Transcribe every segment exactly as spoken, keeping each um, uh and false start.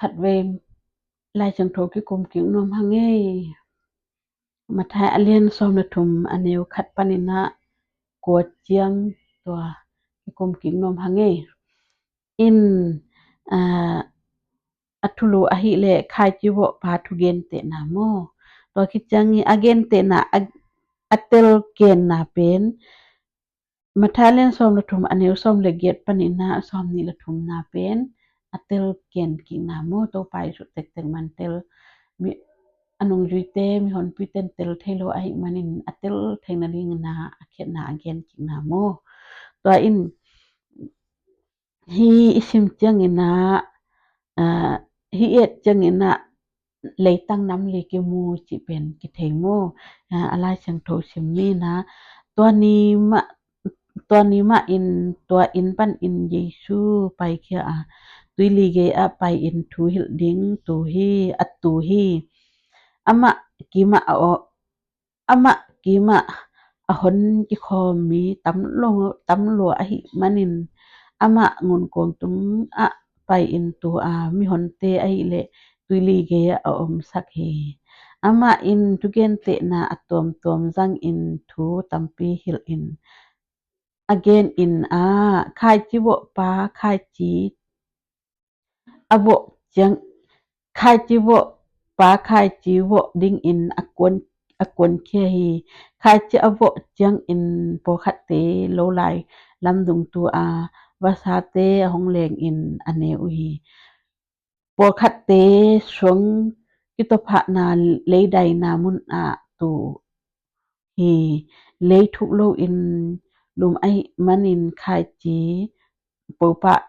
Khatvei Lai Siangtho kikum kik nuam hang ei. Matthai a lian sawm le thum a neu khat panin ah kua ciang tua kikum kik nuam hang ei. In, aa, a thulu ahih leh khaici vawhpa thugentehna maw? Tua khit ciangin a gentehna a, a telgenna pen Matthai a lian sawm le thum a neu sawm le giat panin ah sawm nih le thumna pen a telgen kikna maw? Topa Jesuh tektek man tel, mi, a nungzuite, mihonpite in tel thei lo ahih manin a tel theihna dingin ah a khiatna a gen kikna maw? Tua in hih i sim ciangin ah, aa, hih i et ciangin ah leitang nam li kimu cih pen kithei maw? Aa, a Lai Siangtho sim ni in ah tua ni mah, tua ni mah in tua inn panin Jesuh paikhia a, tuili gei ah pai-in thu hilh ding tu hi, a tu hi. Amah kimah a aw, amah kimah a hon kikhawm mi tam lo, tam lua ahih manin amah ngunkuang tungah pai-in tu a, mihonte ahih leh tuili gei ah a omsak hi. Amah in thugentehna a tuamtuam zangin thu tampi hilhin a genin ah, khaici vawhpa khaici a vawh ciang, khaici vawhpa khaici vawh dingin a kuan, a kuankhia hi. Khaici a vawh ciangin pawlkhatte lolai lamdung tu a, vasate a hong lengin a ne uh hi. Pawlkhatte suang kitophahna leidaina munah tu hi. Lei thuk loin lum ahih manin khaici popah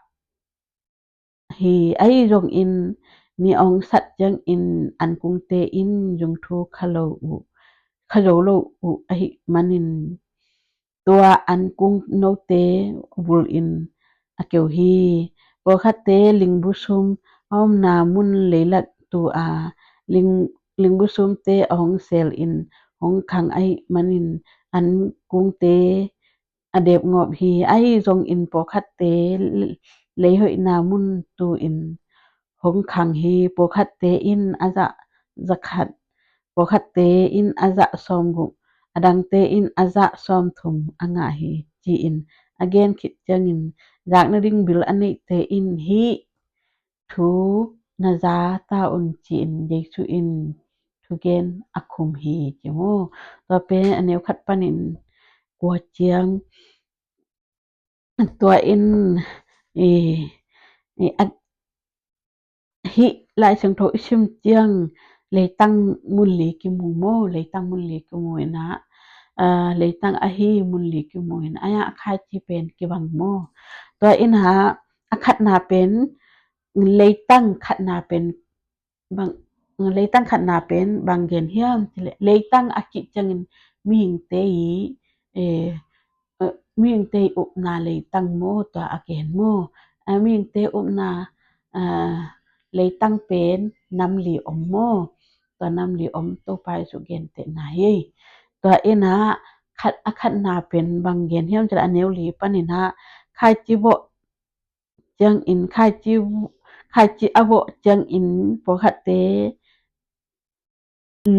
hi. Ahi zongin ni a hong sat ciangin ankungte in zungthu kha lo uh, kha zo lo uh ahih manin tua ankung note bulin a keu hi. Pawlkhatte lingbusum a omna mun leilak tu a, ling, lingbusumte a hong selin hong khang ahih manin ankungte a depngawp hi. Ahi zongin pawlkhatte leihoihna mun tu-in hong khang hi. Pawlkhatte in a zah zakhat, pawlkhatte in a zah sawmguk, a dangte in a zah sawmthum a ngah hi, ci-in a gen khit ciangin zakna ding bil a neihte in hih thu na za ta un, ci-in Jesuh in thugen a khum hi, ci mu. Tua pen a neu khat panin kua ciang, tua in i, i a, hih Lai Siangtho i sim ciang leitang mun li kimu maw? Leitang mun li kimu in ah, aa, leitang ahi mun li kimu in ah, a khaici pen kibang maw? Tua in ah a khatna pen, leitang khatna pen bang, leitang khatna pen bang gen hiam cih leh, leitang a kih ciangin mihingte i, eh, eh, mihingte i upna leitang maw, tua a gen maw? A, mihingte upna, a, leitang pen nam li om maw? Tua nam li om Topa Jesuh gentehna hi. Tua in ah khat, a khatna pen bang gen hiam cih leh, a neu li panin ah khaici vawh ciangin, khaici, khaici a vawh ciangin pawlkhatte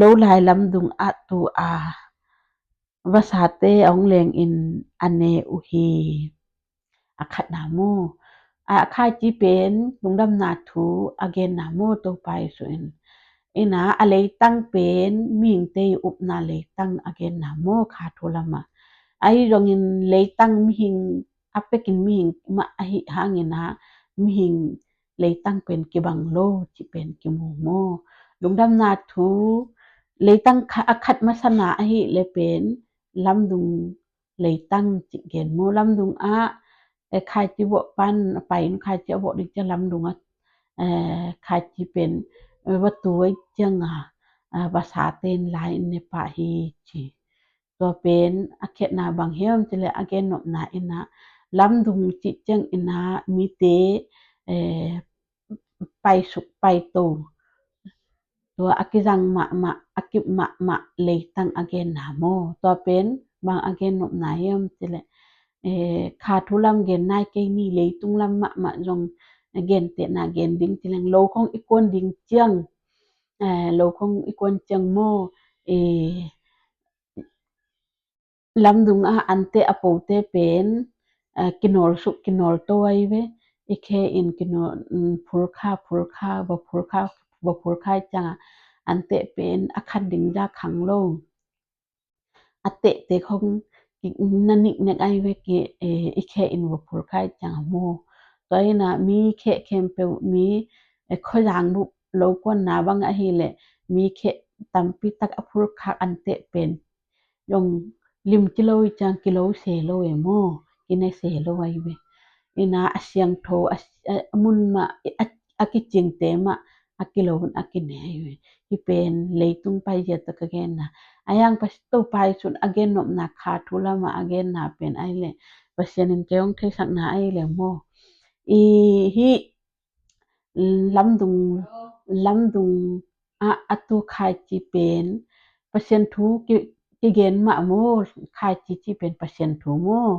lolai lamdung ah tu a, vasate a hong lengin a ne uh hi. A khatna mu. A, a khaici pen lungdamna thu a genna mu Topa Jesuh in. In ah a leitang pen mihingte i upna leitang a genna mu kha thu lamah. Ahi zongin leitang mihing a pekin mihing mah ahih hangin ah mihing leitang pen kibang lo cih pen kimu maw? Lungdamna thu leitang kha, a khat masana ahih leh pen lamdung leitang cih gen maw? Lamdung ah, eh, khaici vawh pan a pai in khaici a vawh ding ciang lamdung ah, eh, khaici pen, eh, va tu ciang a, ah, vasate in lai in ne pah hi ci. Tua pen a khiatna bang hiam cih leh, a gennopna in ah lamdung cih ciangin ah mite, eh, paisuk paito, tua a kizang mahmah, a kip mahmah leitang a genna maw? Tua pen bang a gennopna hiam cih leh, eh, kha thu lam gen nai kei ni, leitung lam mahmah zong Gentehna gen ding ci leng lo khong i kuan ding ciang, lo khong i kuan ciang maw, lamdung a anteh a pote pen kinawl suk kinawl to ai ve. I khe in kinawl, phulkha phulkha va phulkha va phulkha i cianga anteh pen a khat ding za khang lo. A tehte khong na niknek ai ve ki, i khe in va phulkha i cianga maw. Tua ina mi khe khempeuh mi khozang bup lo kuanna bang ahileh mi khe tampi tak a phulkhak anteh pen zong lim kilo i ciang kilo se lo e maw, kine se lo ai ve. Ina a siangtho a mun mah a kicingte mah a kilo a kine ai ve. Hi pen leitung pai zia tak a genna a yang Topa i sun a gen nopna kha thu lama a genna pen ai leh Pasian in kei hong theisakna ai leh maw. I hi lamdung lamdung a a tu khaici pen Pasian thu kigen mah maw. Khaici ci pen Pasian thu maw.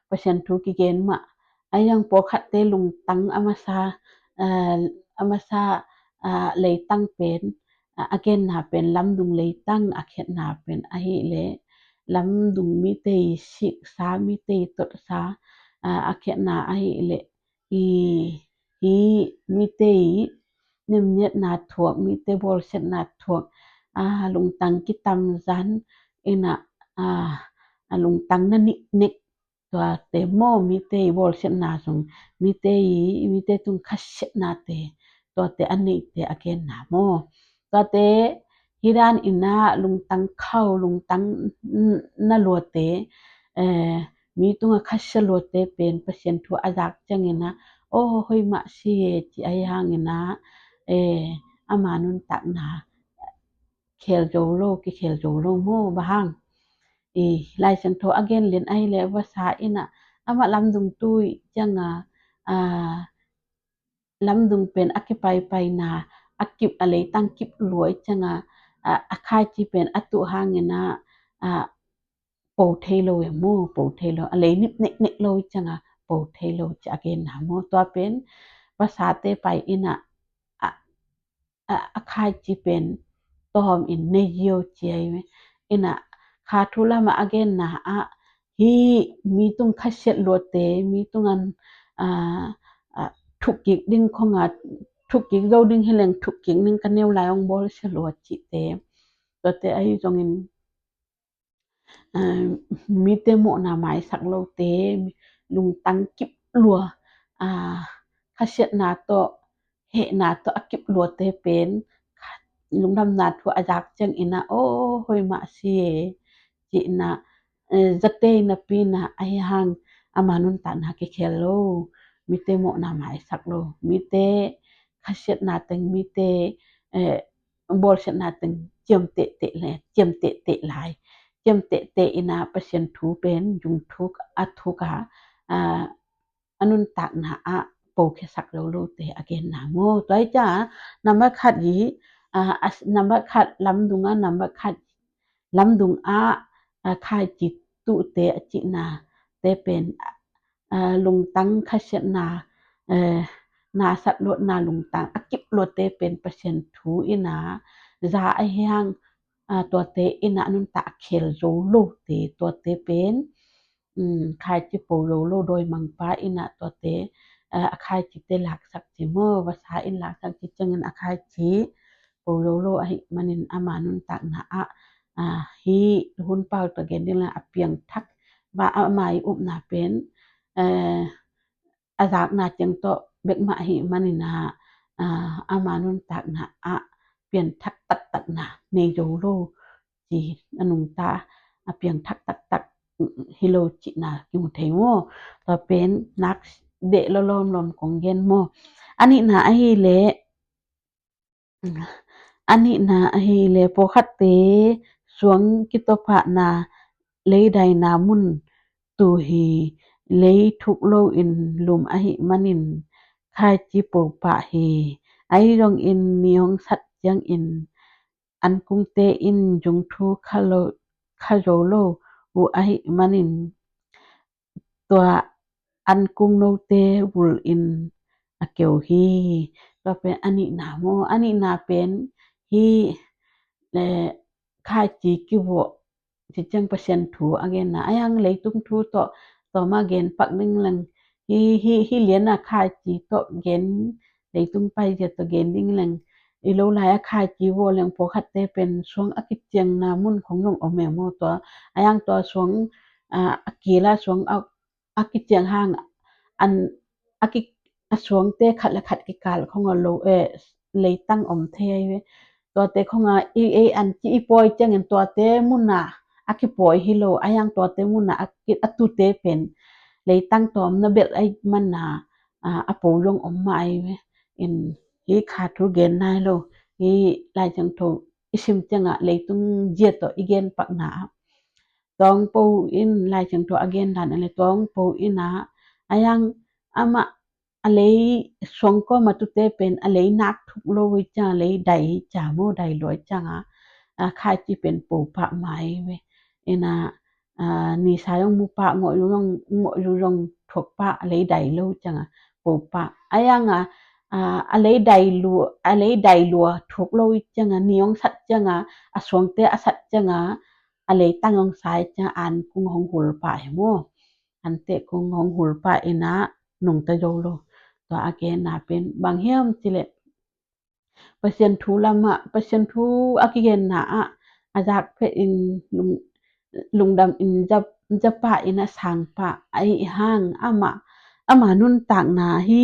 Pasian thu kigen mah a yang pawlkhatte lungtang a masa a masa leitang pen a genna pen lamdung leitang a khetna pen ahileh lamdung mite i siksa mite i totsa a khetna ahileh i hi mite i nemniatna thuak mite bawlsiatna thuak a lungtang kitamzan ina a lungtang na niknek tuate maw mite i bawlsiatna sung mite i mite tung khasiatnate tuate a neite a genna maw. Tuate hi dan ina lungtang khau lungtang na luate mi tunga khasia luate pen Pasian thu a zak ciang ina aw hoi mah si e ci a hang ina ama nuntakna khel zo lo kikhel zo lo maw. Bang hang i Lai Siangtho a gen len ai leh vasa ina amah lamdung tu i cianga lamdung pen a kipaipaina a kip a leitang kip lua i cianga a khaici pen a tuh hang ina po thei lo e maw. Po thei lo a lei nip neknek lo i cianga po thei lo ci a genna maw. Tua pen vasate pai ina a khaici pen tawm in nei yo ci ai ve. Ina kha thu lama a genna ah hi mi tung khasiat luate mi tungan thukkik ding khonga thukkik zo ding hileng thukkik ding ka neu lai ong bawlsia lua cihte tuate ahi zongin mite mawhna maisak lote lungtang kip lua khasiatna tawh hehna tawh a kip luate pen lungdamna thu a zak ciang ina aw hoi mah si e cihna zate napina ahi hang ama nuntakna kikhel lo mite mawhna maisak lo mite khasiatna teng mite bawlsiatna teng ciamtehteh le ciamtehteh lai ciamtehteh ina Pasian thu pen zung thuk a thuk a a nuntakna ah pokhiasak lo lote a genna maw. Tua hi ca nambat khat hi nambat khat lamdung a nambat khat lamdung ah khaici tuhte a cihna te pen lungtang khasiatna nasat luatna lungtang a kip luate pen Pasian thu ina za ahi hang tuate ina a nuntak a khel zo lote tuate pen khaici po zo lo dawi mangpa ina tuate a khaicite laksak ci maw. Vasa in laksak ci ciangin a khaici po zo lo ahi manin ama nuntakna ah hi hun pau tawh gen ding la a piangthak va ama i upna pen a zakna ciang tawh bek mah ahi manin ah ama nuntakna ah pianthak taktakna nei zo lo ci a nungta a piangthak taktak hi lo cihna kimu thei maw. Tua pen nak deh lo lawmlawm kong gen maw. A nihna ahi leh a nihna ahi le pawlkhatte suang kitopahna leidaina mun tu hi. Lei thuk loin lum ahi manin khaici po pah hi. Ahi zongin ni hong sat ciangin ankungte in zungthu kha zo lo uh ahi manin tua ankung note vul in a keu hi. Tua pen a nihna maw, a nihna pen hi, eh, khaici kivawh ci ciang Pasian thu a genna. A yang leitung thu tawh, tawh mah gen pak ding leng. Hi, hi, hi lian a khaici tawh gen, leitung paizia tawh gen ding leng. I lo lai a khaici vawh leng pawlkhatte pen suang a kiciangna mun khong zong om e maw tua. A yang tua suang, a, a kila suang a, a kiciang hang an a ki, a suangte khat le khat kikal khong a lo, eh, leitang om thei ai ve. Tuate khong a i, ei an ci i pawi ciangin tuate mun a a kipawi hi lo, a yang tuate mun a a ki, a tute pen leitang tawm na belh ai man a, a, a po zong om mah ai ve. In hi kha thu gen nai lo, hi Lai Siangtho i sim ciangah leitung zia tawh i gen pakna ah. Tuang po in Lai Siangtho a gen dan a le tuang po in a, a yang amah a lei suang kawm a tute pen a lei nak thuk lo i ciang a lei dai i ciang maw dai lua i ciang a, a khaici pen po pah mai ve. Ina, a, nisa zong mu pah, ngawh zu zong, ngawh zu zong thuak pah, a lei dai lo i ciang a po pah. A yang a, a, a lei dai lua, a lei dai lua thuk lo i ciang a, ni hong sat ciang a, a suangte a sat ciang a, a leitang hong sa i ciang a an kung hong hul pah hi maw. Ante kung hong hul pah ina nungta zo lo. Tua a genna pen bang hiam cileh Pasian thu lamah, Pasian thu a kigenna ah a zak phet in lung, lungdam in za, za pah in a sang pah a i hang amah, ama nuntakna hi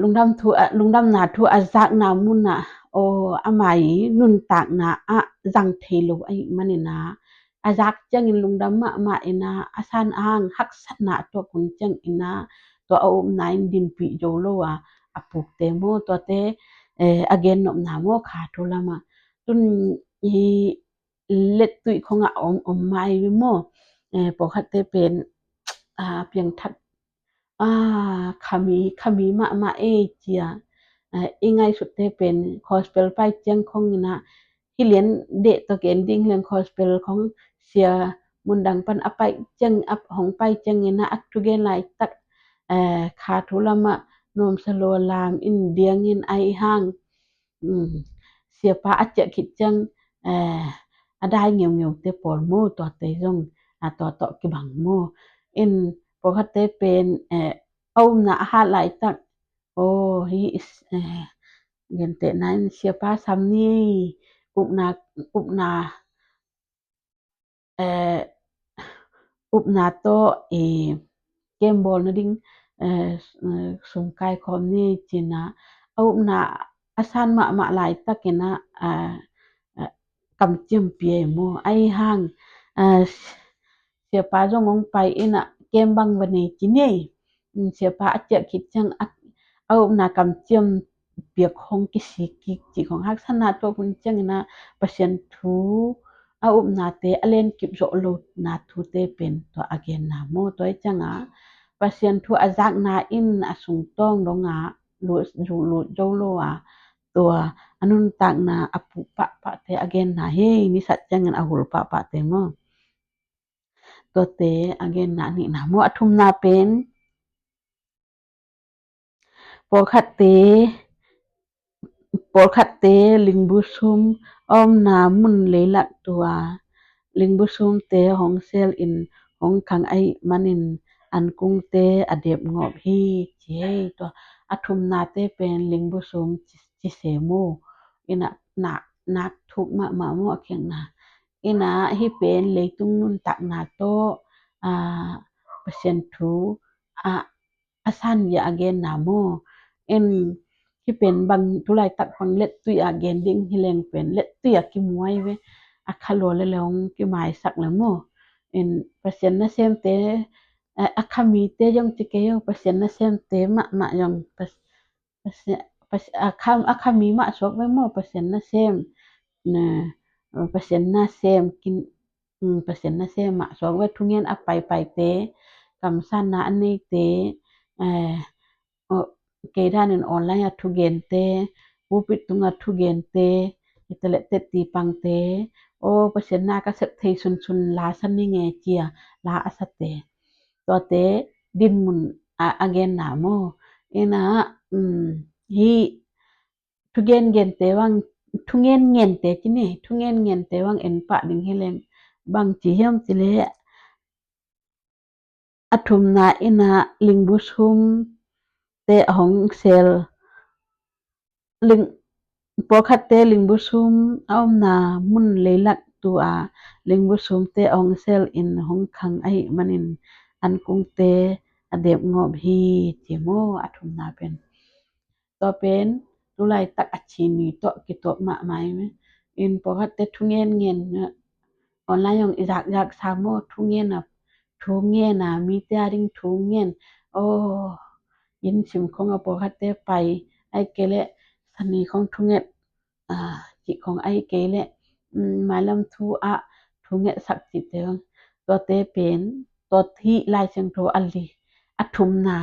lungdam thu a, lungdamna thu a zakna mun ah, aw, ama i nuntakna ah zang thei lo a i man ina a zak ciangin lungdam mahmah ina a san a hang haksatna a tuak hun ciang ina tua a upna in dinpih zo lo a, a pukte maw tuate, eh, a gennopna maw kha thu lamah. Tun i lettuih khong a om, om mai maw, eh, pawlkhatte pen, a, piangthak, a, khami, khami mahmah ei cia, a, i ngaihsutte pen gospel pai ciang khong ina hi lian deh tawh gen ding leng gospel khong sia mundang pan a pai ciang, a hong pai ciang ina a thugen laitak, eh, kha thu lamah nuamsa lua lam in diangin a i hang, um, siapa a ciah khit ciang, eh, a dai ngeungeu te pawl maw tuate zong, a, tua tawh kibang maw. In pawlkhatte pen, eh, a upna a hat laitak, aw, hi, eh, gentehna in siapa sam ni, upna, upna, eh, upna tawh, eh, kem bawl nading, eh, sum kai khawm ni cina a upna a san mahmah laitak ina, eh, eh, kamciam pia i maw a i hang, eh, siapa zong hong pai ina kem bang va nei ci nei. Siapa a ciah khit ciang a, a upna kamciam piak hong kisik kik cih khong haksatna tuak hun ciang ina Pasian thu a upnate a lenkip zawh lona thute pen tua a genna maw tua i ciang a Pasian thu a zakna in a sungtawng dong a lut, lut, lut zo lo a tua a nuntakna a puh pahpahte a genna hi nisat ciangin a hul pahpahte maw. Tuate a genna a nihna maw a thumna pen pawlkhatte, pawlkhatte lingbu sum a omna mun leilak tua lingbu sumte hong sel in hong khang a i manin an kungte a dep ngawp hi ci hei tua a thumnate pen lingbu sum ci, ci se mu ina nak, nak thuk mahmah mu a khiangna ina hi pen leitung nuntakna tawh, a, Pasian thu a a san ya a genna maw. En hi pen bang tulaitak bang lettui a gen ding hi leng pen lettui a kimuai ve a kha lua le leong kimaisak le maw. En Pasian nasemte, eh, a kha mite zong ci kei o Pasian nasemte mahmah zong Pas-, Pasian, Pas-, a kha, a kha mi mah suak ve maw Pasian nasem. Na, Pasian nasem kin, um, Pasian nasem mah suak ve thungen a paipaite, kamsanna a neite, eh, kei danin online a thugente, pulpit tunga thugente, i tale tetti pangte, o Pasian na ka sep thei sunsun la sa ni nge cia la a sate. Tuate dinmun a, a genna maw. Ina, um, hi thugengente bang, thungengente ci ni, thungengente bang en pah ding hi leng bang ci hiam ci leh, a thumna ina lingbu sumte a hong sel, ling, pawlkhatte lingbu sum a omna mun leilak tu a lingbu sumte a hong sel in hong khang ahih manin an kungte a dep ngawp hi, ci maw, a thumna pen. Tua pen tulaitak a ci ni tawh kituak mahmah hi. In pawlkhatte thungen ngen, online hong i zakzak sa maw, thungen a, thungen a, mite a ding thungen. Oh, inn sim khong a pawlkhatte pai, ahih kei leh sani khong thunget, ah, cih khong ahih kei leh, um, mailam thu ah thungetsak cihte, tuate pen, tua hi Lai Siangtho a li, a thumna,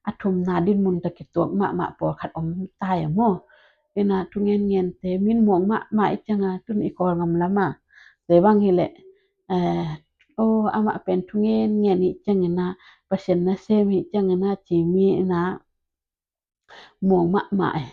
a thumna dinmun tawh kituak mahmah pawlkhat om ta hi a maw. Ina thungen ngente min muang mahmah i cianga, tun i Kawlgam lama te bang hi leh, eh, oh, amah pen thungen ngen hi ciangina, Pasian nasem hi ciangina, ci mi ina muang mahmah e.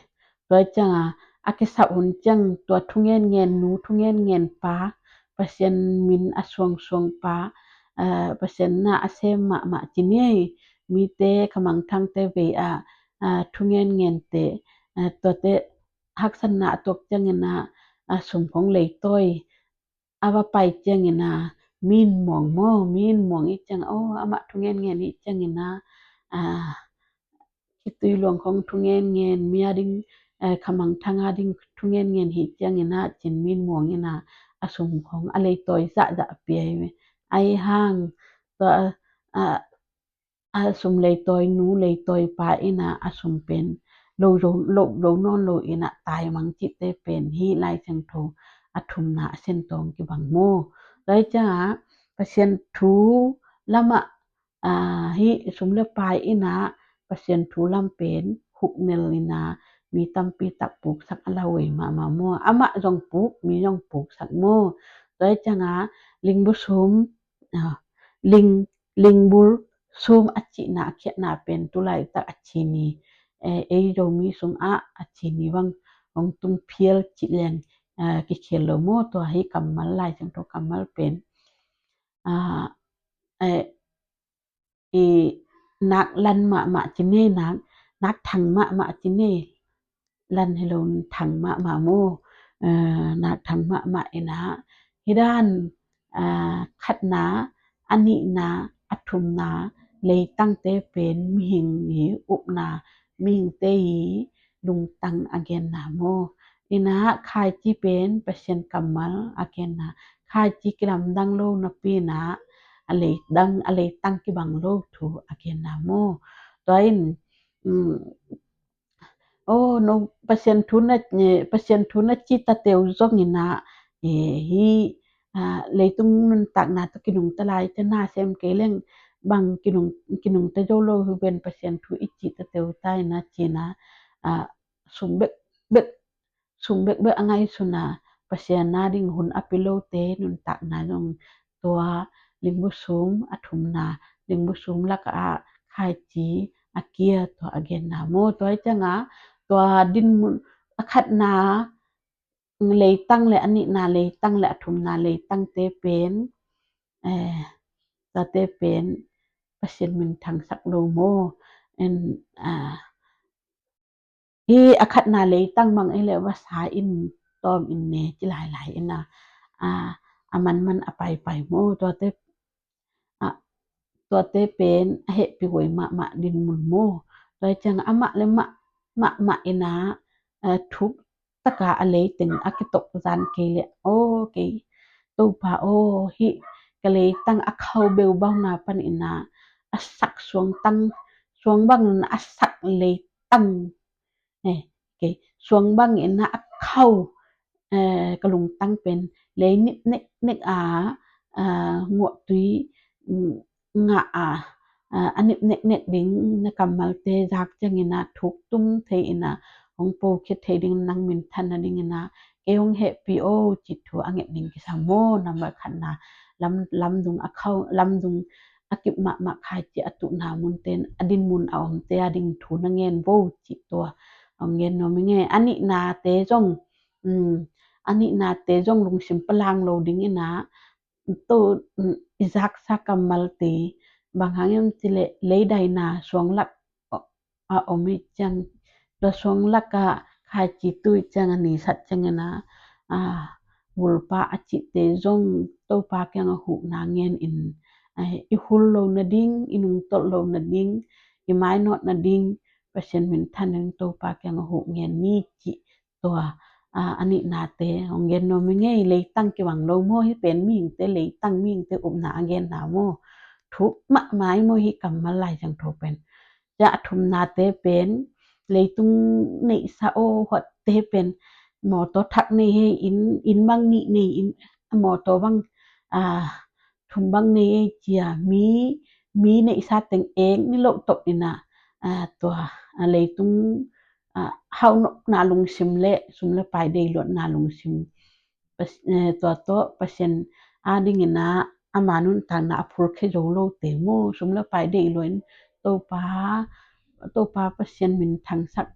Tua hi cianga a kisap hun ciang tua thungen ngen nu, thungen ngen pa, Pasian min a suangsuang pa, eh, Pasian na a sem mahmah ci ni. Mite khamangthangte vei a, ah, thungen ngente, eh, tuate haksatna a tuak ciangina, ah, sum khong leitawi a va pai ciangina min muang maw, min muang i ciang, oh, amah thungen ngen i ciangina, ah, khitui luang khong thungen ngen, mi a ding, eh, khamangthang a ding thungen ngen hi ciangina, cin min muang ina a sum khong a leitawi zahzah pia hi. Ahi hang tua, ah, a sum leitawi nu leitawi pa ina a sum pen lo zo, lo, lo nawn lo ina taimang cihte pen hi Lai Siangtho a thumna a sentawng kibang maw. Tua hi cianga Pasian thu lama, ah, hi sum le pai ina Pasian thu lam pen huknel ina mi tampi tak puksak a lauhuai mahmah maw. Amah zong puk, mi zong puksak maw. Tua hi cianga lingbu sum, ah, ling, lingbul sum a cihna a khiatna pen tulaitak a ci ni, eh, ei Zomi sungah a ci ni bang hong tung phial cih leng, eh, kikhel lo maw. Tua hi kammal, Lai Siangtho kammal pen, ah, eh, i nak lan mahmah ci ni, nak, nak thang mahmah ci ni, lan hi lo, thang mahmah maw. Eh, nak thang mahmah ina hi dan, eh, khatna, a nihna, a thumna leitangte pen mihing i upna, mihingte i lungtang a genna maw. Ina khaici pen Pasian kammal a genna, khaici kilamdang lo napi ina a leitang, a leitang kibang lo thu a genna maw. Tua in, um, oh, no, Pasian thu na, eh, Pasian thu na ci ta teu zong ina, eh, hi, ah, leitung nuntakna tawh kinungta lai ciang na sem kei leng bang kinung, kinungta zo lo hi ven, Pasian thu i ci ta teu ta ina cina, ah, sum bekbek, sum bekbek a ngaihsun a, Pasian na ding hun a pia lote nuntakna zong tua lingbu sum a thumna, lingbu sum lakah khaici a kia tua a genna maw. Tua hi cianga tua dinmun a khatna leitang le a nihna leitang le a thumna leitangte pen, eh, tuate pen Pasian minthangsak lo maw. En, ah, hi a khatna leitang bang ei le va sa in tawm in ne ci lailai ina, ah, a manman a paipai maw. Tuate, ah, tuate pen a hehpih huai mahmah dinmun maw. Tua hi cianga amah le mah, mahmah ina, ah, thuk taka a leiteng a kitok zan kei le, oh, kei Topa, oh, hi ka leitang a khau beubauna pan ina a sak suangtang, suang bang ina a sak leitang, eh, kei suang bang ina a khau, eh, ka lungtang pen lei nip neknek a, ah, nguahtui, mm, ngah a, ah, a nip neknek ding na kammalte zak ciang ina thuk tung thei ina hong po khit thei ding nang minthan na ding ina kei hong hehpih o, ci thu a nget ding kisam maw. Nambat khatna lam, lamdung a khau, lamdung a kip mahmah khaici a tuhna munte in a dinmun a omte a ding thu na ngen vo cih tua hong gen nuam ing ei. A nihnate zong, um, a nihnate zong lungsim palang lo ding in a, to, um, i zaksa kammalte, bang hang hiam cih leh leidaina suanglak a om i ciang, tua suanglak ah khaici tu i ciang a nisat ciangin a, a, vulpa a cihte zong Topa kiang a huhna ngen in, a, i hul lo nading, i nungtolh lo nading, i mainawt nading, Pasian minthan in Topa kiang a huh ngen ni cih tua, a, a nihnate hong gen nuam ing ei. Leitang kibang lo maw, hih pen mihingte leitang, mihingte upna a genna maw? Thuk mahmah i maw hih kammal Lai Siangtho pen. Tua a thumnate pen leitung neihsa aw huatte pen mawtaw thak nei hei, inn, inn bang nih nei, inn, mawtaw bang, a, thum bang nei ei cia, mi, mi neihsa teng eng ni loh tawh in a, a, tua, a, leitung, a, hauhnopna lungsim le sum le pai deiluatna lungsim, Pas-, eh, tua tawh Pasian a dingin a, ama nuntakna a phurkhia zo lote maw, sum le pai deih luain Topa, Topa Pasian minthangsak,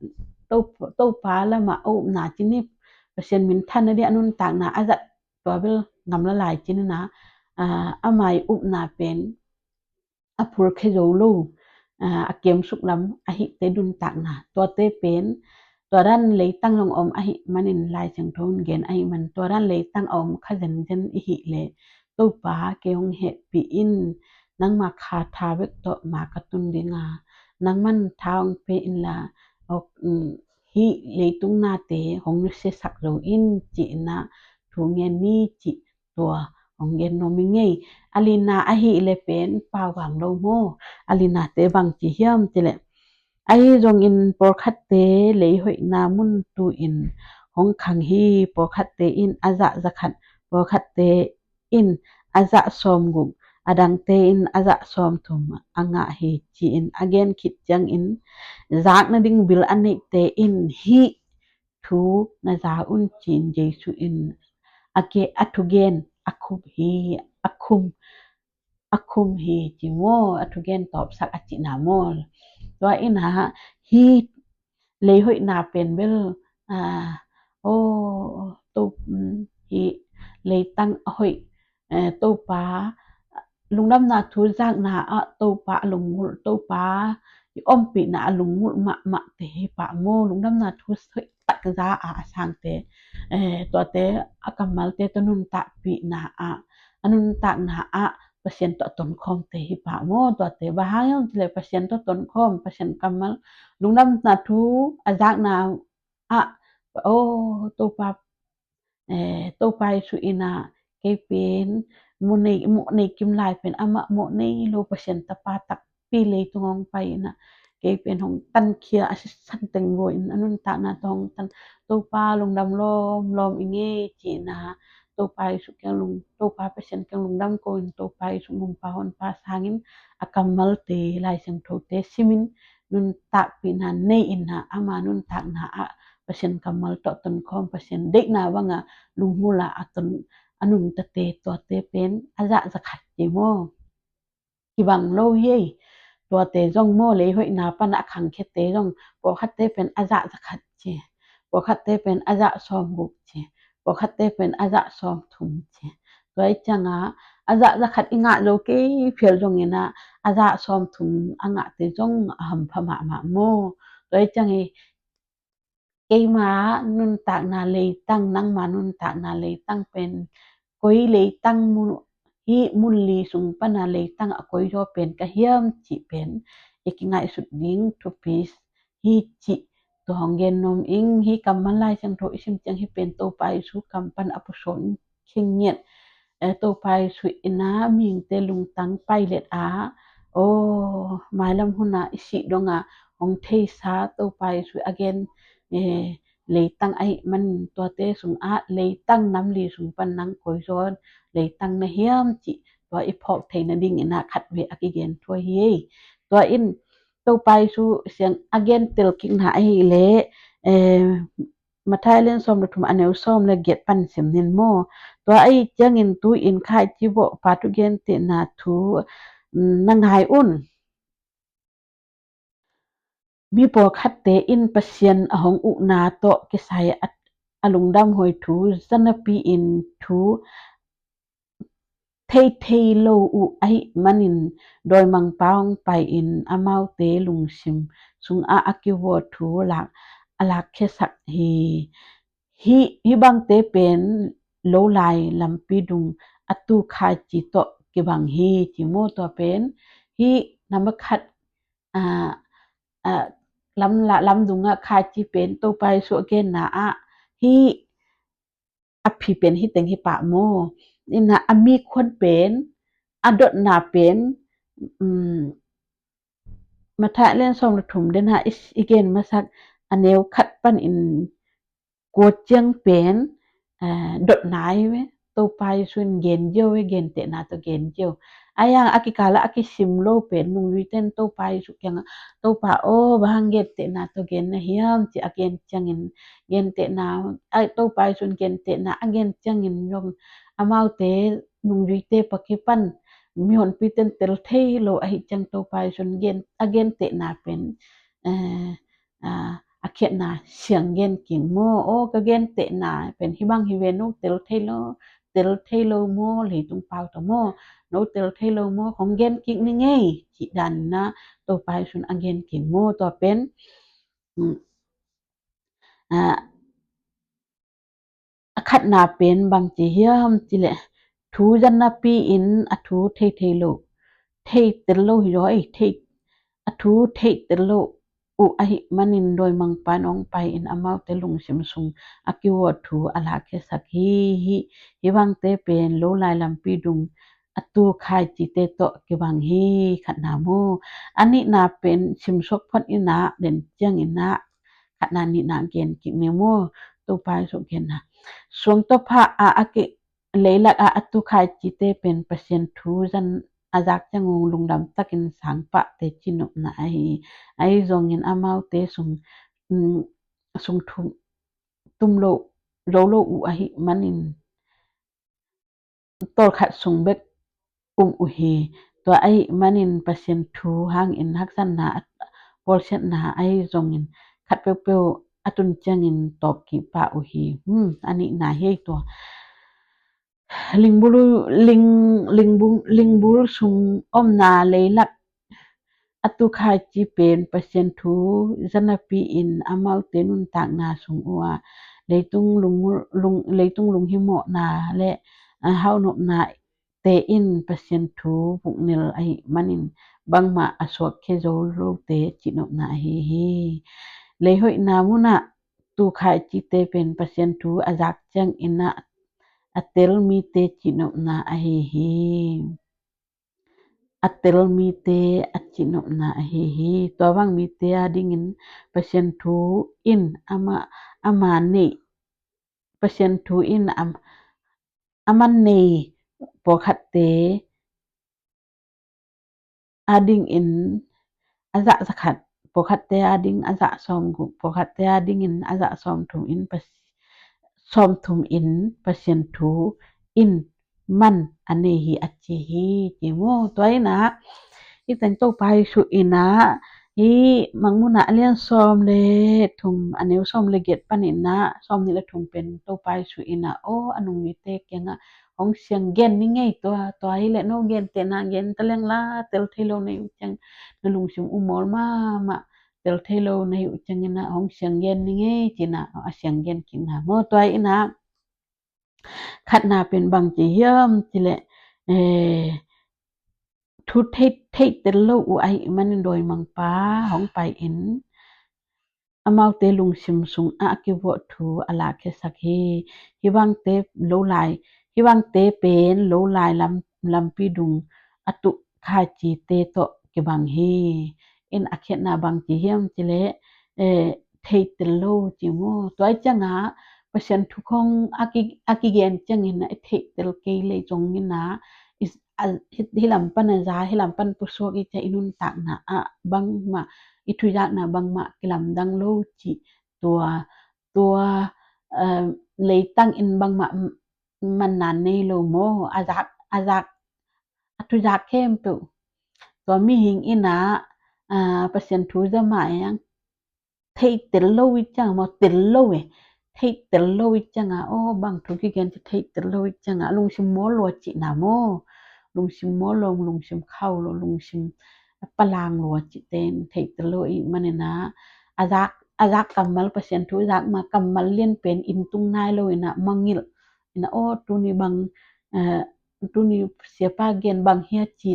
To-, Topa lamah a upna cin hi, Pasian minthanna ding a nuntakna a zat tua bel ngam la lai cin in a, a, ama i upna pen a phurkhia zo lo, a, a kiamsuk lam ahihte nuntakna. Tuate pen, tua dan leitang zong om ahih manin Lai Siangtho in gen ahih man, tua dan leitang a om kha zenzen i hih leh, Topa kei hong hehpih in, nangma kha tha bek tawh ma ka tun ding a, nangman tha hong pe inla, ok, um, hih leitung nate hong nusiasak zo in ci-in a thu ngen ni cih tua hong gen nuam ing ei. A lina ahih leh pen pau vang lo maw? A linate bang ci hiam cih leh, ahi zongin pawlkhatte leihoihna mun tu-in hong khang hi. Pawlkhatte in a zah zakhat, pawlkhatte in a zah sawmguk, a dangte in a zah sawmthum a ngah hi ci-in a gen khit ciangin, zak nading bil a neihte in hih thu na za un ci-in Jesu in a ke-, a thugen a khum hi, a khum, a khum hi ci maw, a thugen tawpsak a cihna maw? Tua in a, hih leihoihna pen bel, a, aw, to, um, hih leitang a hoih, eh, Topa lungdamna thu zakna ah Topa a lunggulh, Topa i ompihna a lunggulh mahmahte hi pah maw? Lungdamna thu hoih tak za a a sangte, eh, tuate a kammalte tawh nuntakpihna ah, a nuntakna ah Pasian tawh a tonkhawmte hi pah maw? Tuate bang hang hiam cih leh Pasian tawh tonkhawm, Pasian kammal, lungdamna thu a zakna ah, aw, Topa, eh, Topa Jesu in a, kei pen mawh nei, mawh nei kim lai pen amah mawh nei lo Pasian tapa takpi leitung hong pai in a, kei pen hong tankhia a sisan teng vua in a nuntakna tawh hong tan, Topa lungdam lawmlawm ing ei ci-in a, Topa Jesu kiang lung, Topa Pasian kiang lungdam ko in, Topa Jesu nungpa honpa sangin a kammalte, Lai Siangthote simin nuntakpihna nei in a, ama nuntakna ah Pasian kammal tawh tonkhawm, Pasian deihna banga lunggulh a a ton, a nungtate, tuate pen a zah zakhat ci maw? Kibang lo hi ei. Tuate zong maw, leihoihna pan a khangkhiate zong, pawlkhatte pen a zah zakhat ci, pawlkhatte pen a zah sawmguk ci, pawlkhatte pen a zah sawmthum ci. Tua i ciang a, a zah zakhat i ngah zo kei phial zongin a, a zah sawmthum a ngahte zong a hampha mahmah maw? Tua i ciang i, keima nuntakna leitang, nangma nuntakna leitang pen koi leitang mun, hih mun li sung pana leitang a koizaw pen ka hiam cih pen i kingaihsut ding thupi hi cih tua hong gen nuam ing. Hih kammal Lai Siangtho i sim ciang hih pen Topa Jesu kam pan a pusuak khingiat, eh, Topa Jesu in a mihingte lungtang pailet a, aw, mailam hun a i sih dong a hong theisa Topa Jesu a gen, eh, leitang ahih man, tuate sung ah leitang nam li sung pan nang koizaw leitang na hiam cih tua i phawk theih nadingin a khatvei a kigen thu hi ei. Tua in Topa Jesu siang a gen telkikna ahih leh, eh, Matthai lian sawm le thum a neu sawm le giat pan sim ning maw? Tua ahih ciangin tu-in khaici vawhpa thugentehna thu Na ngai un, mi pawlkhatte in Pasian a hong ukna tawh kisai a, a lungdam huai thu zanapi in thu theithei lo uh ahih manin dawimangpa hong pai-in amaute lungsim sungah a kivuah thu lak, a lakkhiasak hi. Hih, hih bangte pen lo lai lampi dung a tu khaici tawh kibang hi, ci maw. Tua pen hih number khat, a, a, lam, la, lam dungah khaici pen Topa Jesuh a genna ah hih a phi pen hih teng hi pah maw. Ina a mi khuan pen, a dotna pen, um, Matthai a lian sawm le thum den ha i, i gen masak a neu khat panin kua ciang pen, eh, dotna hi ve. Topa Jesuh in gen cio ve, gentehna tawh gen cio. A yang a kikal ah a kisim lo pen nungzuite in Topa Jesuh kiangah, Topa aw, bang hang gentehna tawh gen na hiam, ci a gen ciangin, gentehna, a, Topa Jesuh in gentehna a gen ciangin zong amaute nungzuite pakipan mihonpite in tel thei lo ahih ciang Topa Jesuh in gen, a gentehna pen, eh, a, a khiatna siang gen kik maw. Aw, ka gentehna pen hih bang hi ve, no tel thei lo, tel thei lo maw, leitung pau tawh maw, no tel thei lo maw, hong gen kik ni ngei, cih dan ina Topa Jesuh in a gen kik maw. Tua pen, um, a, a khatna pen bang ci hiam cih leh thu zanapi in a thu theithei lo, theitel lo hi zaw ei, thei, a thu theitel lo uh ahih manin dawimangpa in hong pai-in amaute lungsim sung a kivuah thu a lakkhiasak hi. Hih, hih bangte pen lo lai lampi dung a tu khaicite tawh kibang hi. Khatna maw. A nihna pen simsuak phot ina den ciang ina khatna nihna gen kik ni maw. Topa Jesuh genna, suangtawpha a, a ki, leilak a, a tu khaicite pen Pasian thu zan a zak ciang uh lungdam takin sangpahte cinopna ahi. Ahi zongin amaute sung, um, sung thum, tum lo, lo lo uh ahih manin tawlkhat sung bek um uh hi. Tua ahih manin Pasian thu hangin haksatna, a, bawlsiatna ahi zongin khat peuhpeuh a tun ciangin tawp kipah uh hi. Hmm, a nihna hi ei tua. Lingbul, ling, lingbul, lingbul sung omna leilak a tu khaici pen Pasian thu zanapi in amaute nuntakna sung uh a leitung lung, lung, leitung lunghimawhna le, a, haunopna te in Pasian thu vuknel ahih manin bangmah a suakkhia zo lote cihnopna ahi hi. Leihoihna munah tu khaicite pen Pasian thu a zak ciang ina a tel mite cihnopna ahi hi. A tel mite a cihnopna ahi hi. Tua bang mite a dingin Pasian thu in ama, ama nei, Pasian thu in am, ama nei pawlkhatte a dingin a zah zakhat, pawlkhatte a ding a zah sawmguk, pawlkhatte a dingin a zah sawmthum in Pas-, sawmthum in Pasian thu in man a nei hi a ci hi, ci mu. Tua ina i teng Topa Jesuh ina i Mangmuhna a lian sawm le thum, a neu sawm le giat pan ina sawm nih le thum pen Topa Jesuh ina aw a nungzuite kiangah hong siang gen ni ngei tua, tua hi leh no gentehna gen taleng la, tel thei lo na hi uh ciang na lungsim umawl mahmah, tel thei lo na hi uh ciang ina hong siang gen ni ngei cina a siang gen kikna maw. Tua ina khatna pen bang ci hiam ci leh, eh, thu thei, thei tel lo uh ahih manin dawimangpa hong pai in amaute lungsim sungah a kivuah thu a lakkhiasak hi. Hih bangte lo lai, hih bangte pen lo lai lam, lampi dung a tuh khaicite tawh kibang hi. In a khiatna bang ci hiam ci leh, eh, thei tel lo ci mu. Tua i ciangah Pasian thu khong a ki, a kigen ciangin a thei tel kei lei zongin a, is, a, hi, hi lam pan a za, hi lam pan pusuak i cia i nuntakna ah bangmah, i thuzakna bangmah kilamdang lo cih tua, tua, eh, leitang in bangmah manna nei lo maw, a zak, a zak, a thuzak khempeuh tua mihing in ah, ah, Pasian thu za mah e, theih tel lo i ciang maw, tel lo e, theih tel lo i ciang a, aw, bang thu kigen ci theih tel lo i ciang a, lungsim mawl lua cihna maw, lungsim mawl lo, lungsim khau lo, lungsim palang lua cihte in theih tel lo i hih manin ah, a zak, a zak kammal, Pasian thu a zak ma kammal lian pen in tung nai lo in ah, mangngilh in ah, aw, tuni bang, eh, tuni siapa gen bang hia ci,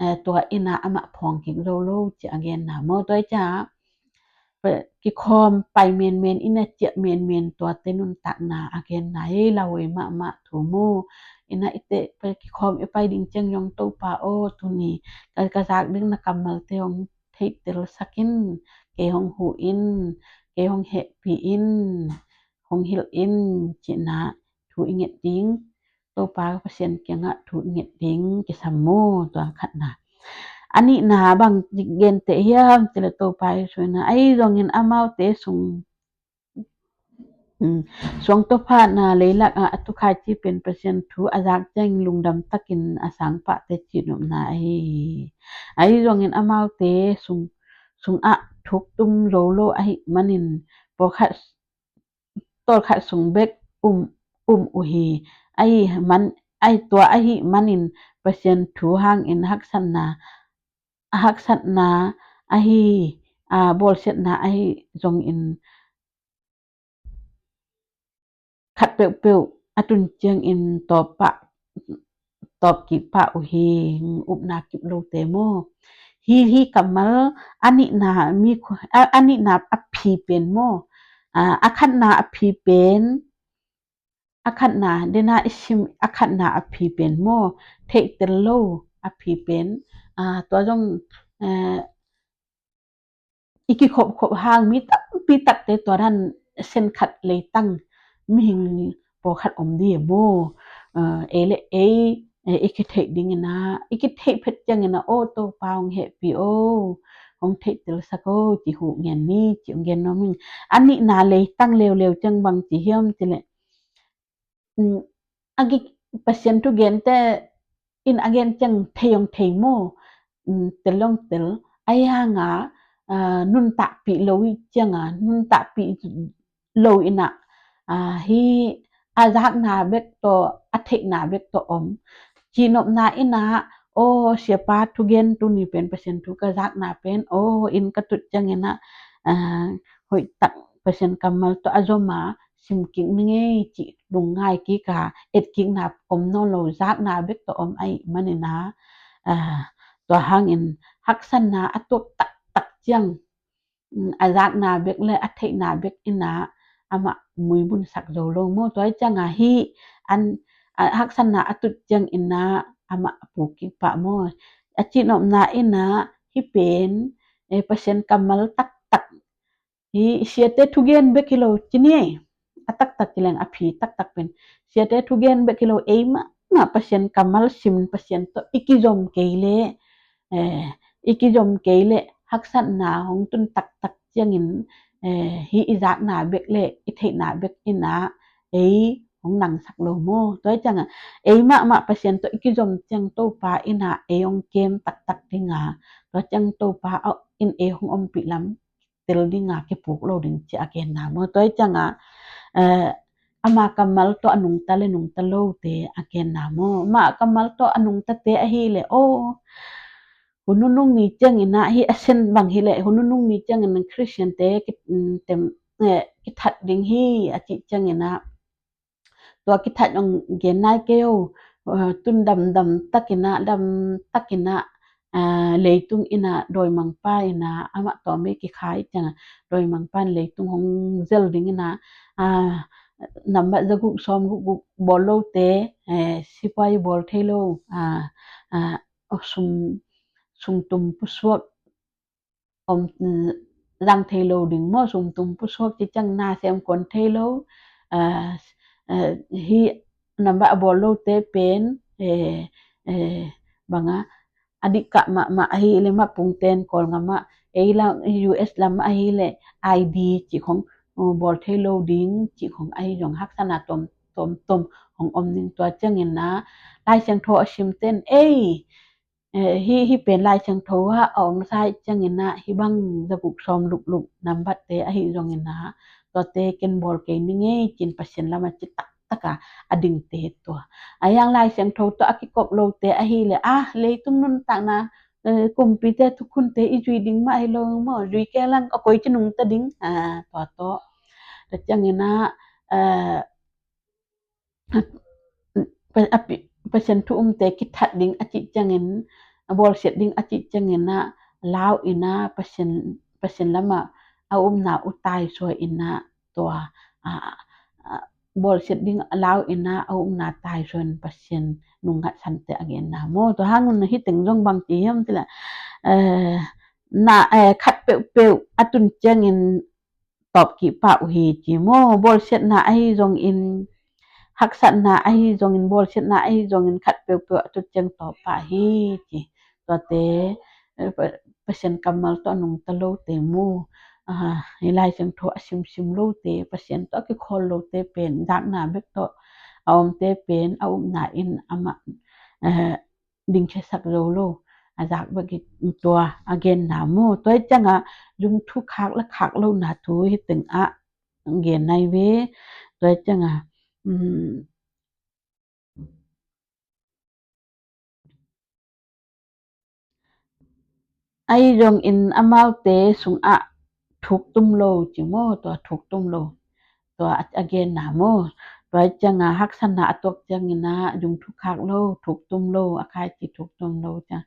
eh, tua in ah amah phawng kik zo lo ci a genna maw. Tua i ciang a, pa-, kikhawm pai menmen in ah ciah menmen tuate nuntakna a genna, ei, lauhuai mahmah thu maw. In ah i te, pa-, kikhawm i pai ding ciang zong, Topa aw, tuni ka, ka zak ding na kammalte hong theih telsak in, kei hong huh in, kei hong hehpih in, hong hilh in, cihna thu i nget ding, Topa Pasian kiangah thu i nget ding kisam maw, tua khatna. A nihna bang genteh hiam cih leh, Topa Jesu in ah, ahi zongin amaute sung, hmm, suangtuaphahna leilak ah a tukhai ci pen Pasian thu a zak ciangin lungdam takin a sang pahte cihnopna ahi hi. Ahi zongin amaute sung, sungah thuk tum zo lo ahih manin pawlkhat, tawlkhat sung bek um, um uh hi. Ahi man, ahi tua ahih manin Pasian thu hangin haksatna, haksatna ahi, a, bawlsiatna ahi zongin khat peuhpeuh a tun ciangin tawp pah, tawp kik pah uh hi, upna kip lote maw. Hi, hi kammal a nihna mi khu-, a, a nihna a phi pen maw. A, a khatna a phi pen, a khatna, dena i sim a khatna a phi pen maw. Theih tel lo a phi pen. A, tua zong, eh, i kikhopkhop hang mi tampi takte tua dan sen khat leitang mihing pawlkhat om ding e maw. Eh, ei le ei, eh, i kitheih dingin ah, i kitheih phet ciangin ah, aw, Topa hong hehpih o, hong theih telsak o, ci huh ngen ni, ci hong gen nuam ing. A nihna leitang leuleu ciang bang ci hiam cih leh, mm, a gik Pasian thugente in a gen ciang thei hong thei maw, mm, tel hong tel. Ahi hang a, a, nuntakpih lo i ciang a, nuntakpih lo in ah, a, hi a zakna bek tawh, a theihna bek tawh om. Cihnopna in ah, aw, siapa thugen tuni pen Pasian thu ka zakna pen, aw, inn ka tut ciangin ah, a, hoih tak Pasian kammal tawh a zom a, sim kik ning ei cih lungngai kik a, et kikna om nawn lo, zakna bek tawh om ahih manin ah, a, tua hangin haksatna a tuak taktak ciang, mm, a zakna bek le a theihna bek in ah amah muibunsak zo lo maw. Tua i ciang a hi an, a, haksatna a tut ciangin ah amah a puk kik pah maw. A cihnopna in ah hih pen, eh, Pasian kammal taktak, hi siate thugen bek hi lo ci ni ei. A taktak ci leng a phi taktak pen siate thugen bek hi lo, ei mahmah Pasian kammal sim, Pasian tawh i kizom kei leh, eh, i kizom kei leh haksatna hong tun taktak ciangin, eh, hi i zakna bek le i theihna bek in ah ei hong nangsak lo maw. Tua i ciang a, ei mahmah Pasian tawh i kizom ciang Topa in ah ei hong kem taktak ding a, tua ciang Topa in ei hong ompih lam tel ding a, kipuk lo ding ci a genna maw. Tua i ciang a, eh, ama kammal tawh a nungta le nungta lote a genna maw. Ama kammal tawh a nungtate ahih leh, aw, hun nunung ni ciangin ah, hi a sen bang hi leh, hun nunung ni ciangin ah Khristiante ki, mm, tem, eh, kithat ding hi a cih ciangin ah, tua kithat hong gen nai kei o, eh, tun damdam takin ah, dam takin ah, eh, leitung in ah, dawimangpa in ah, amah tawh mei kikhai ciang a, dawimangpa in leitung hong zel ding in ah, ah, nambat zaguk sawmguk guk bawl lote, eh, sipai bawl thei lo, ah, ah, sum, sumtum pusuak om, mm, lang thei lo ding maw, sumtum pusuak ci ciang na sem kon thei lo, ah, ah, hi nambat a bawl lote pen, eh, eh, bang a, a dik kah mahmah ahih leh mah pungten Kawlgam ah, ei lam, U S lam ahih leh I D cih khong, uh, bawl thei lo ding cih khong ahi zong haksatna tuam, tuamtuam hong om ding. Tua ciangin ah Lai Siangtho a simte in ei, eh, hih, hih pen Lai Siangtho ah a om sa ih ciangin ah hih bang zaguk sawm lukhlukh nambat te ahi zongin ah tuate ken bawl kei ning ei ci-in Pasian lamah ci taktak a a dingte tua. A hiang Lai Siangtho tawh a kikop lote ahih leh ah leitung nuntakna, eh, kumpite thukhunte i zui ding mah hi lo maw, zui kei leng a koi ci nungta ding, ah, tua tawh. Tua ciangin ah, eh, pa-, a pi-, Pasian thu umte kithat ding a cih ciangin, a bawlsiat ding a cih ciangin ah lau in ah Pasian, Pasian lamah a upna uh taisuah in ah tua, ah, ah, bawlsiat ding lau in ah a upna taisuah in Pasian nung ngatsante a genna maw. Tua hang un hih teng zong bang ci hiam cih leh, eh, na, eh, khat peuhpeuh a tun ciangin tawp kipah uh hi ci maw. Bawlsiatna ahi zongin, haksatna ahi zongin, bawlsiatna ahi zongin khat peuhpeuh a tun ciang tawp pah hi ci. Tuate, eh, Pa-, Pasian kammal tawh a nungta lote maw, ah, hih Lai Siangtho a simsim lote, Pasian tawh a kikhawl lote pen zakna bek tawh a omte pen a upna in amah, eh, dingkhiasak zo lo, a zak bek hi tua a genna maw. Tua ih ciangah zung thu khak le khak lohna thu hih tengah gen nai ve. Tua ih ciangah, um, ahi zongin amaute sungah thuk tum lo ci maw, tua thuk tum lo. Tua a, a genna maw. Tua ih ciangah haksatna a tuak ciangin ah zung thu khak lo, thuk tum lo, a khai ci thuk tum lo ciang.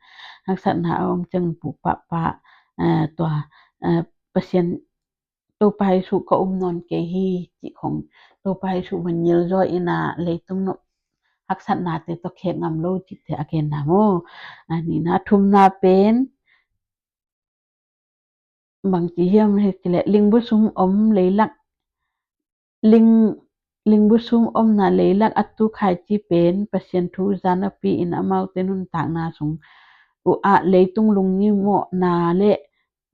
Haksatna a om ciang pupah pah, eh, tua, eh, Pasian Topa Jesuh ka um nawn kei hi cih khong, Topa Jesuh va ngil zaw in ah leitung nop haksatnate tawh khek ngam lo cihte a genna maw. A nihna, a thumna pen bang ci hiam hi cih leh lingbu sum om leilak, ling, lingbu sum omna leilak a tu khaici pen Pasian thu zan a pi in amaute nuntakna sung uh ah leitung lungngimmawhna le,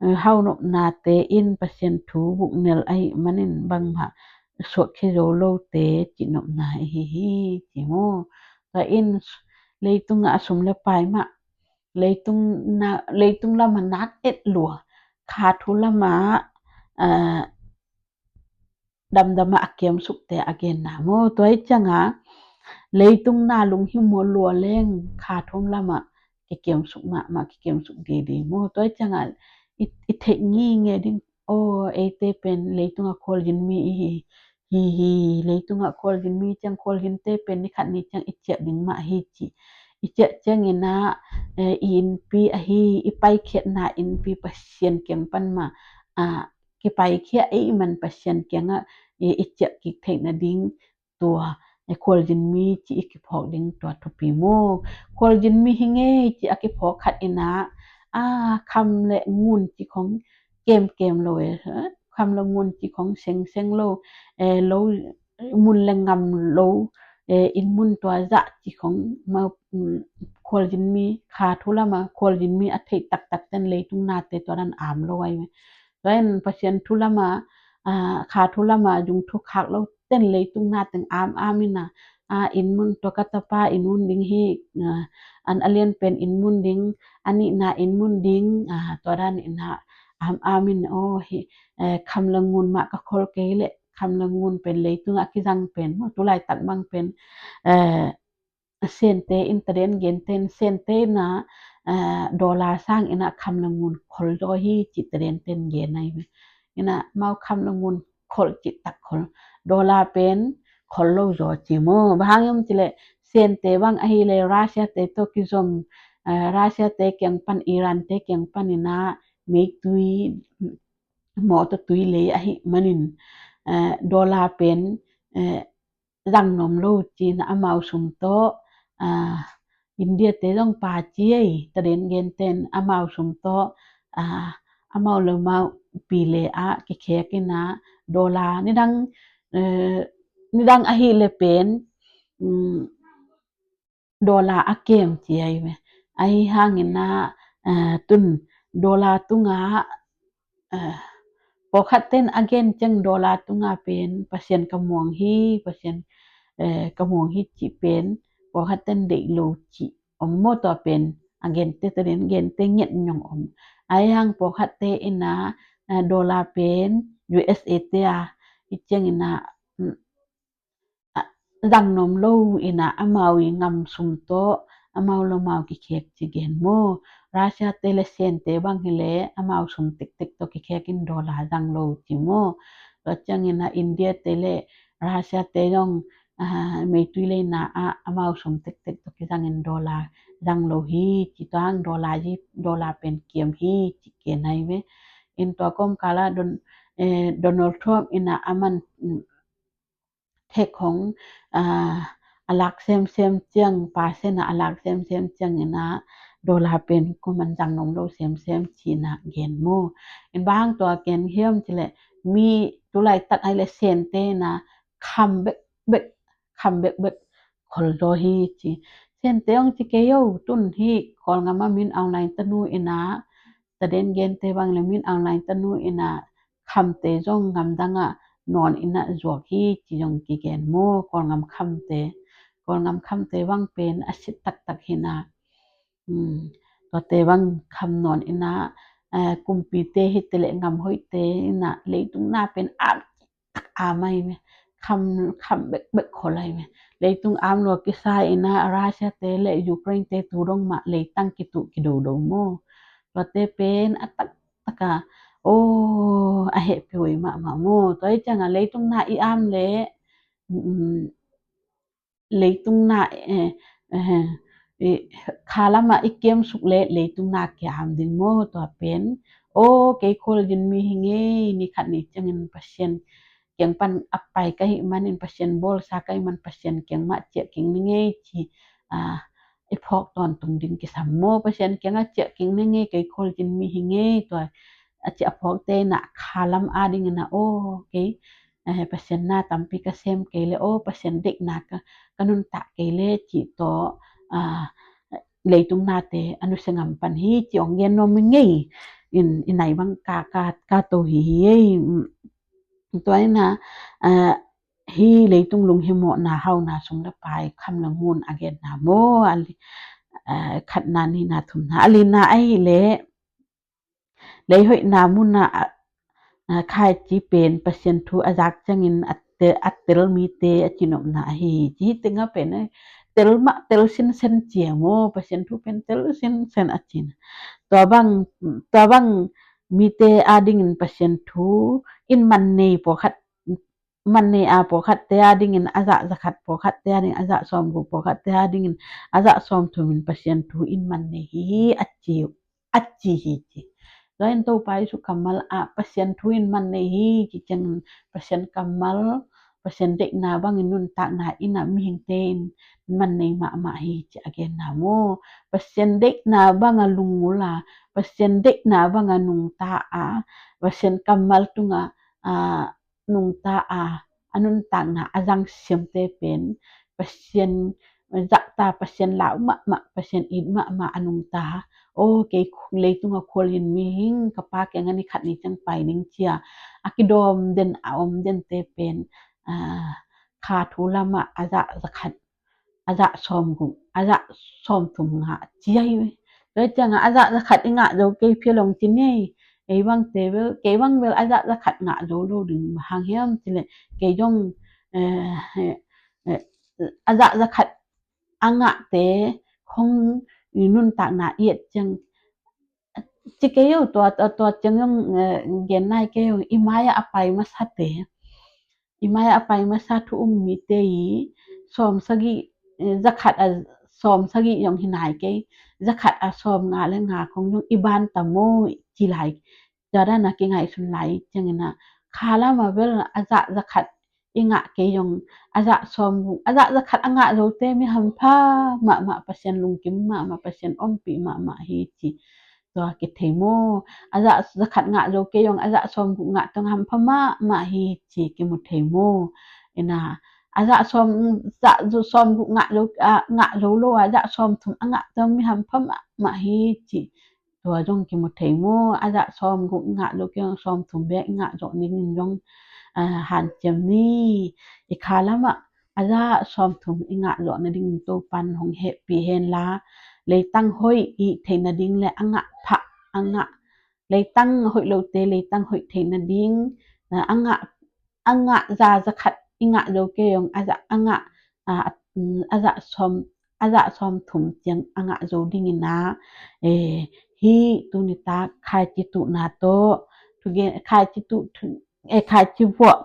eh, haunopnate in Pasian thu buknel ahih manin bangmah suakkhia zo lote cihnopna ihi hi ci maw. Tua in leitungah a sum le pai mah, leitung na, leitung lamah nak et lua, kha thu lamah, eh, damdamah a kiamsukte a genna maw. Tua ih ciangah leitung na lunghimawh lua leng kha thu lamah kikiamsuk mahmah, kikiamsuk didi maw. Tua ih ciangah i, i theih nginge ding, aw, eite pen leitungah khualzin mi ihi hi hi. Leitungah khualzin mi ciang khualzinte pen nikhat ni ciang i ciah ding mah hi ci. I ciah ciangin ah, eh, i innpi ahi, i paikhiatna innpi Pasian kiang pan mah, ah, kipaikhiat ei man Pasian kiangah, eh, i ciah kik theih nading tua, eh, khualzin mi ci i kiphawk ding tua thupi maw. Khualzin mi hi ngei ci a kiphawk khat in ah, ah, kham le ngun ci khong kemkem lo eh, eh, kham le ngun ci khong sengseng lo, eh, lo mun le ngam lo, eh, inn mun tua zah ci khong ma, mm, khualzin mi kha thu lamah khualzin mi a theih taktak ten leitung nate tua dan am lo ai ve. Tua in Pasian thu lamah, ah, kha thu lamah zung thu khak lo ten leitung na teng am am in ah, ah, inn mun tua ka tapa inn mun ding hi, ah, an a lian pen inn mun ding, a nihna inn mun ding, ah, tua dan in ah am am in aw hi, eh, kham le ngun mah ka khol kei leh kham le ngun pen leitungah kizang pen maw, tulaitak bang pen, eh, Sente in taden genten, Sente in ah, eh, dollar sang in ah kham le ngun khol zaw hi ci taden ten gen ai ve. In ah mau kham le ngun khol cih tak khol, dollar pen khol lo zaw ci maw. Bang hang hiam cih leh Sente bang ahih leh Russia te tawh kizom, eh, Russia te kiang pan, Iran te kiang pan in ah meitui, mawtaw tui lei ahih manin, eh, dollar pen, eh, zang nuam lo ci-in amau sum tawh, ah, India te zong pha ci ei, taden genten amau sum tawh, ah, amau le amau pi le ah kikhek in ah dollar nidang, eh, nidang ahih leh pen, um, dollar a kem ci ai ve. Ahi hangin ah, eh, tun dollar tungah, eh, pawlkhat ten a gen ciang dollar tungah pen Pasian ka muang hi, Pasian, eh, ka muang hi cih pen pawlkhat ten deih lo cih om maw. Tua pen a gente tadin gente nget nyong om. Ai hang pawlkhatte ina, eh, dollar pen U S A te a i ciang ina, mm, a, zang nuam lo ina amau i ngam sum tawh amau lomau kikhek ci gen maw. Russia te le Sen te bang hi le amau sum tektek tawh kikhek in dollar zang lo ci maw. Tua ciang ina India te le Russia te zong, ah, meitui leina ah amau sum tektek tawh kizang in dollar zang lo hi ci, tua hang dollar hi, dollar pen kiam hi ci gen ai ve. In tua kawmkal ah Don-, eh, Donald Trump ina aman, mm, thek hong, ah, a lak semsem ciang, percent a lak semsem ciang ina dollar pen kuaman zang nuam lo semsem ci ina gen maw. In bang tua gen hiam ci le mi tulaitak ai le Sen te ina kham bekbek, kham bekbek khol zaw hi ci. Sen te hong ci kei o, tun hi Kawlngam ah min aung lai tanu ina, taden gente bang le min aung lai tanu ina khamte zong ngamdang ah nawn ina zuak hi ci zong kigen maw. Kawlngam khamte, Kawlngam khamte bang pen a sit taktak hi ina, um, tuate bang kham nawn ina, eh, kumpite hi te le ngam hoihte ina leitung na pen a tak a mai me, kham, kham bekbek khol ai me. Leitung am lua kisa ina Russia te le Ukraine te tu dong mah leitang kituh kidodo maw. Tuate pen a taktak a, o, a hehpih huai mahmah maw. Tua hi ciang a leitung na i am le, mm, leitung na, eh, eh, eh, kha lam ah i kiam suk le leitung na kia am ding maw. Tua pen, o, kei khualzin mi hi ngei, ni khat ni ciangin Pasian kiang pan a pai ka hih manin, Pasian bawlsa ka hih man, Pasian kiang mah ciah kik ni ngei ci, ah, i phawk tawntung ding kisam maw. Pasian kiang a ciah kik ni ngei, kei khualzin mi hi ngei, tua a ci a phawkte ina kha lam a ding ina, o, kei, eh, Pasian na tampi ka sem kei le, o, Pasian deihna ka, ka nuntak kei le cih tawh, ah, leitung nate a nusia ngam pan hi ci hong gen nuam hi ngei. In, i nai bang ka, ka, ka to hi hi ei. Mm. Tua ina, ah, hi leitung lunghimawhna hauna sung le pai kham le ngun a genna maw, a li-, ah, khatna, nihna, thumna, a lina ahih le, lei hoihna mun ah, ah, khaici pen Pasian thu a zak ciangin a te-, a tel mite a cinopna ahi hi. Ci hi tengah pen, eh, tel mah, tel sinsen cia maw, Pasian thu pen tel sinsen a cina. Tua bang, tua bang mite a dingin Pasian thu in man nei pawlkhat, man nei a pawlkhatte a dingin a zah zakhat, pawlkhatte a dingin a zah sawmguk, pawlkhatte a dingin a zah sawmthumin Pasian thu in man nei hi hi a ci uh, a ci hi ci. Tua in Topa Jesu kammal ah Pasian thu in man nei hi ci ciangin Pasian kammal, Pasian deihna bangin nuntakna in ah mihingte in man nei mahmah hi ci a genna maw. Pasian deihna banga lungngul a, Pasian deihna banga nungta a, Pasian kammal tunga, ah, nungta a, a nuntakna a zang siamte pen Pasian zahta, Pasian lau mahmah, Pasian it mahmah a nungta. O, kei leitunga khualzin mihing, ka Pa kiangah ni khat ni ciang pai ding cia a kidawm den, a om dente pen, ah, kha thu lamah a zah zakhat, a zah sawmguk, a zah sawmthum ngah ci ahi ve. Tua ciangah a zah zakhat i ngah zo kei phial hong ci ni. Ei bangte bel, kei bang bel a zah zakhat ngah zo lo ding, bang hang hiam ci le kei zong, eh, eh, eh, a zah zakhat a ngahte hong i nuntakna i et ciang ci kei uh, tua, tua, tua ciang zong, eh, gen nai kei uh, i mai-ah a pai masate, i mai-ah a pai masa thu um mite i sawm sagih, eh, zakhat a sawm sagih zong hi nai kei, zakhat a sawm nga le nga khong zong i ban ta maw ci lai, tua dan a kingaihsun lai ciangin ah kha lam a bel a zah zakhat i ngah kei zong a zah sawmguk, a zah zakhat a ngah zote mi hampha mahmah, Pasian lungkim mahmah, Pasian ompih mahmah hi ci tua kithei maw. A zah zakhat ngah zo kei zong a zah sawmguk ngah tong hampha mahmah hi ci kimu thei maw. Ina, a zah sawm, zah zu sawmguk ngah zo, ah, ngah zo lo a zah sawmthum a ngah tong mi hampha mahmah hi ci tua zong kimu thei maw. A zah sawmguk ngah zo kei zong sawmthum bek i ngah zawh ning in zong, ah, hanciam ni. I kha lamah a zah sawmthum i ngah zawh nading Topan hong hehpih hen la, leitang hoih i hih theih nading le a ngah phah, a ngah, leitang hoih lote leitang hoih theih nading, a ngah, a ngah za, za khat i ngah zo kei zong a za, a ngah, a, a za sawm, a za sawm thum ciang a ngah zo dingin a, eh, hih tuni tak khaici tuhna tawh, thugen, khaici tuh, thu, eh, khaici vuah,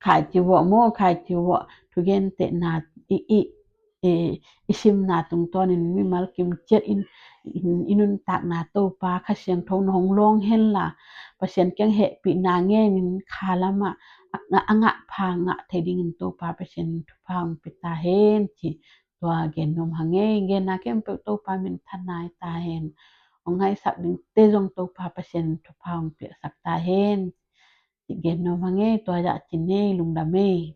khaici vuah maw, khaici vuah thugentehna i, i, i, i simna tungtawnin mimal kim ciat in, in, i nuntakna Topa Kha Siangtho na hong lawng henla, Pasian kiang hehpihna ngenin kha lamah a, a ngah pha ngah thei dingin Topa Pasian thupha hong pia ta hen ci. Tua gen nuam hang ei. Genna khempeuh Topa min thanna hi ta hen. Hong ngaihsak dingte zong Topa Pasian thupha hong piaksak ta hen. Ci gen nuam hang ei, tua zah ci ei, lungdam ei.